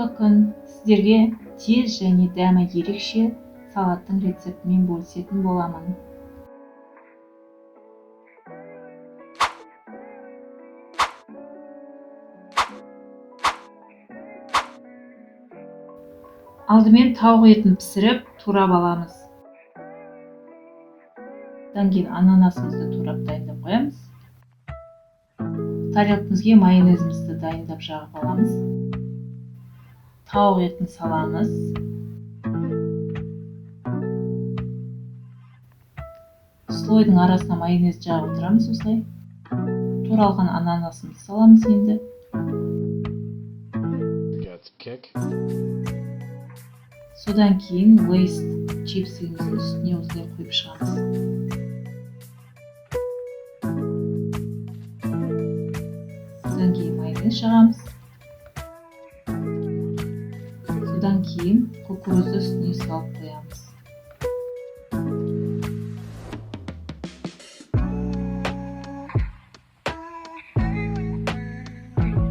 Қайырлы күн! Сіздерге тез және дәмі ерекше салаттың рецептімен бөлісетін боламын. Алдымен тауық етін пісіріп, турап аламыз. Одан кейін ананасымызды турап дайындап қоямыз. Тарелкамызге майонезімізді дайындап жағып аламыз. Тауық етін саламыз. Слойдың арасына майонез жағып отырамыз осылай. Туралған ананасымызды саламыз енді. Содан кейін Лейс чипсімізді үстіне осылай қойып шығамыз. Содан кейін майонез жағамыз. Содан кейін кукурузды үстіне салып қоямыз.